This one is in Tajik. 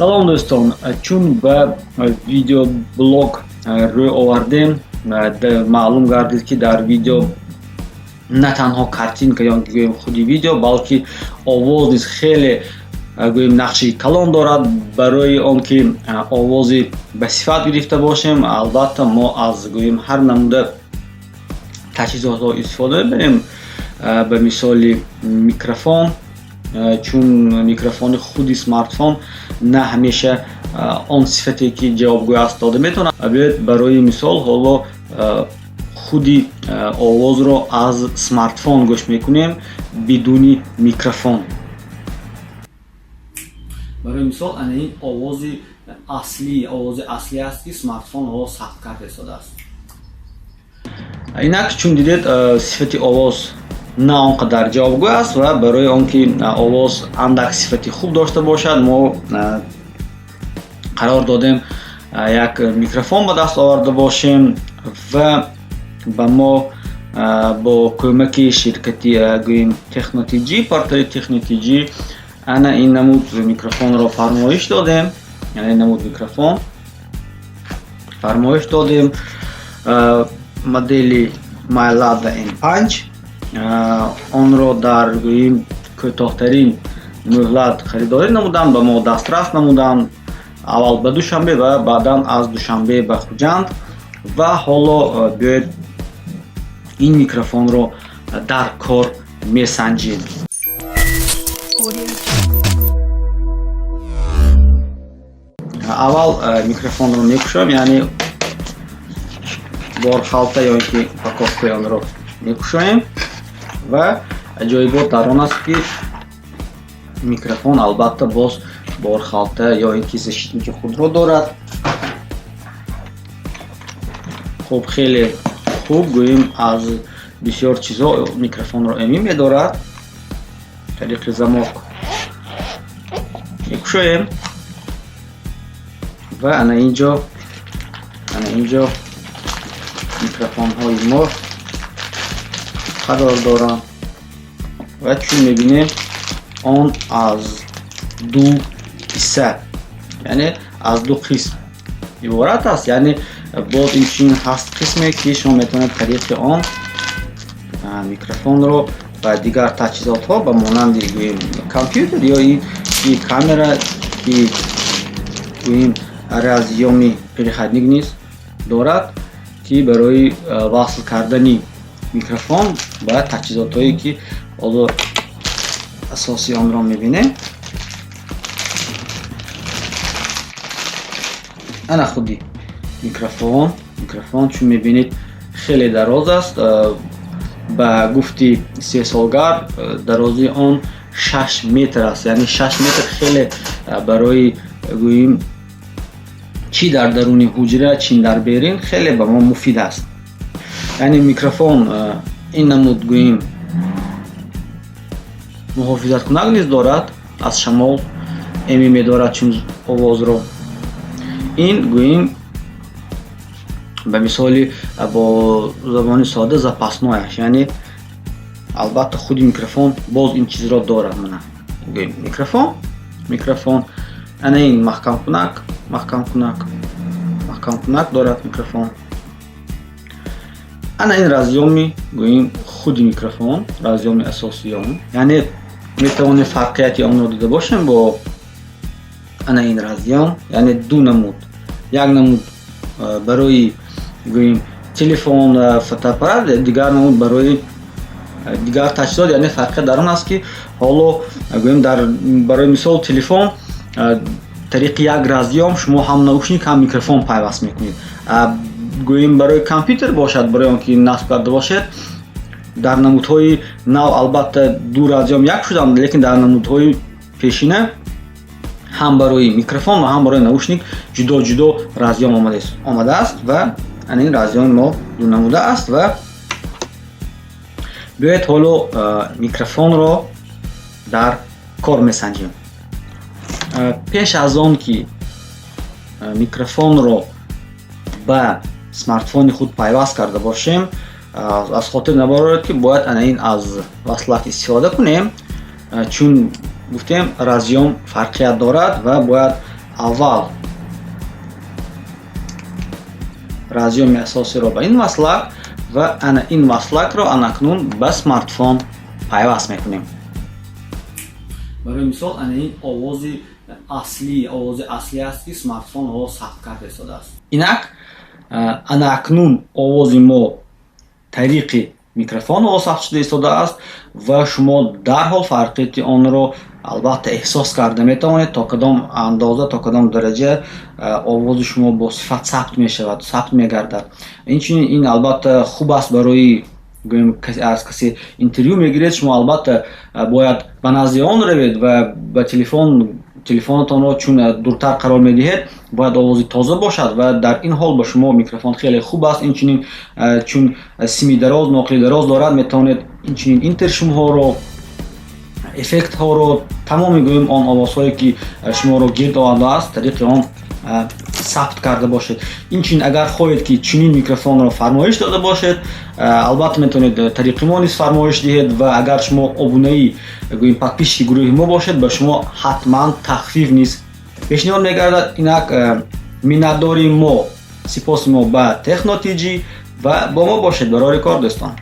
Салом дӯстон, чун ба видеоблог рӯй овардем, маълум гардид, ки дар видео на танҳо картинка ё гӯем худи видео, балки овоз низ хеле гӯем нақши калон дорад. Барои он ки овози ба сифат гирифта бошем, албатта мо аз гӯем ҳар намуда таҷҳизотҳо истифода мебарем, ба мисоли микрофон, чун микрофони худи смартфон на ҳамеша он сифате, ки ҷавобгӯ аст, дода метавонад. Биёед, барои мисол, ҳоло худи овозро аз смартфон гӯш мекунем бидуни микрофон. Барои мисол, ана ин овози аслӣ, овози аслӣ аст, ки смартфон ҳоло сабт карда истодааст. Инак, чун дидед, сифати овоз на он қадар ҷавобгӯ аст ва барои он ки овоз андак сифати хуб дошта бошад, мо қарор додем як микрофон ба даст оварда бошем ва ба мо бо кӯмаки ширкати гӯем Технотиҷи, портали Технотиҷи ана ин намуд микрофонро фармоиш додем. Ана ин намуд микрофон фармоиш додем, модели Mylada M5. Онро дар гӯем кӯтоҳтарин муҳлат харидорӣ намуданд, ба мо дастрас намуданд, аввал ба Душанбе ва баъдан аз Душанбе ба Хуҷанд. Ва ҳоло биёед, ин микрофонро дар кор месанҷем. Аввал микрофонро мекушоем, яъне борхалта ё ин ки упаковкаи онро мекушоем. Ва аҷоибот дар он аст, ки микрофон албатта боз борхалта ё ин ки защитники худро дорад. Хуб, хеле хуб, гӯем, аз бисёр чизҳо микрофонро эмин медорад. Тариқи замок мекушоем ва ана инҷо, ана инҷо микрофонҳои мо қарор доранд. Ва чун мебинем, он аз ду ҳисса, яъне аз ду қисм иборат аст. Яъне боз инчунин ҳаст қисме, ки шумо метавонед тариқи он микрофонро ба дигар таҷҳизотҳо, ба монанди гӯем компютер ё ин камера, ки гӯем разъёми переходник низ дорад, ки барои васл кардани микрофон ба таҷҳизотҳое, ки ҳоло асоси онро мебинем. Ана худи микрофон. Микрофон, чун мебинед, хеле дароз аст. Ба гуфти истеҳсолгар, дарозии он 6 метр аст, яъне 6 метр хеле барои гӯем чӣ дар даруни ҳуҷра, чӣ дар берин хеле ба мо муфид аст. Яъне микрофон ин намуд гӯем муҳофизаткунак низ дорад, аз шамол эмин медорад чун овозро. Ин гӯем, ба мисоли, бо забони сода, запаснояш, яъне албатта худи микрофон боз ин чизро дорад. Мана гӯем микрофон, микрофон, ана ин маҳкамкунак, маҳкамкунак, маҳкамкунак дорад микрофон. Ана ин разъёми гӯем худи микрофон, разъёми асосии он. Яъне метавонем фарқияти онро дида бошем бо ана ин разъём, яъне ду намуд: як намуд барои гӯем телефон, фотоаппарат, дигар намуд барои дигар таҷҳизот. Яъне фарқият дар он аст, ки ҳоло гӯем дар барои мисол телефон тариқи як разъём шумо ҳам наушник, ҳам микрофон пайваст мекунед. Гӯем барои компютер бошад, барои он ки насб карда бошед, дар намудҳои нав албатта ду разъём як шуданд, лекин дар намудҳои пешина ҳам барои микрофон ва ҳам барои наушник ҷудо ҷудо разъём омадааст. Ва ана ин разъёми мо ду намуда аст. Ва биёед, ҳоло микрофонро дар кор месанҷем. Пеш аз он ки микрофонро ба смартфони худ пайваст карда бошем, аз хотир набароред, ки бояд ана ин аз васлак истифода кунем, чун гуфтем, разъём фарқият дорад ва бояд Аввал разъёми асосиро ба ин васлак ва ана ин васлакро анакнун ба смартфон пайваст мекунем. Барои мисол, ана ин овози аслӣ аст, ки смартфон ҳоло сабт карда истодааст. Инак, ана акнун овози мо тариқи микрофон ҳоло сабт шуда истодааст ва шумо дарҳол фарқияти онро албатта эҳсос карда метавонед, то кадом андоза, то кадом дараҷа овози шумо бо сифат сабт мешавад, сабт мегардад. Инчунин ин албатта хуб аст барои, гӯем, аз касе интервю мегиред, шумо албатта бояд ба назди он равед ва ба телефонатонро чун дуртар қарор медиҳед, бояд овози тоза бошад ва дар ин ҳол ба шумо микрофон хеле хуб аст. Инчунин, чун сими дароз, ноқили дароз дорад, метавонед инчунин интершумҳоро, эффектҳоро, тамоми, гӯем, он овозҳое, ки шуморо гирд овардааст, тариқи он сабт карда бошед. Инчунин, агар хоҳед, ки чунин микрофонро фармоиш дода бошед, албатта метавонед тариқи мо низ фармоиш диҳед ва агар шумо обунаи, гӯем, подписчики гурӯҳи мо бошед, ба шумо ҳатман тахфиф низ пешниҳод мегардад. Инак, миннатдории мо, сипоси мо ба Техно ТЖ ва бо мо бошед. Барори кор, дӯстон.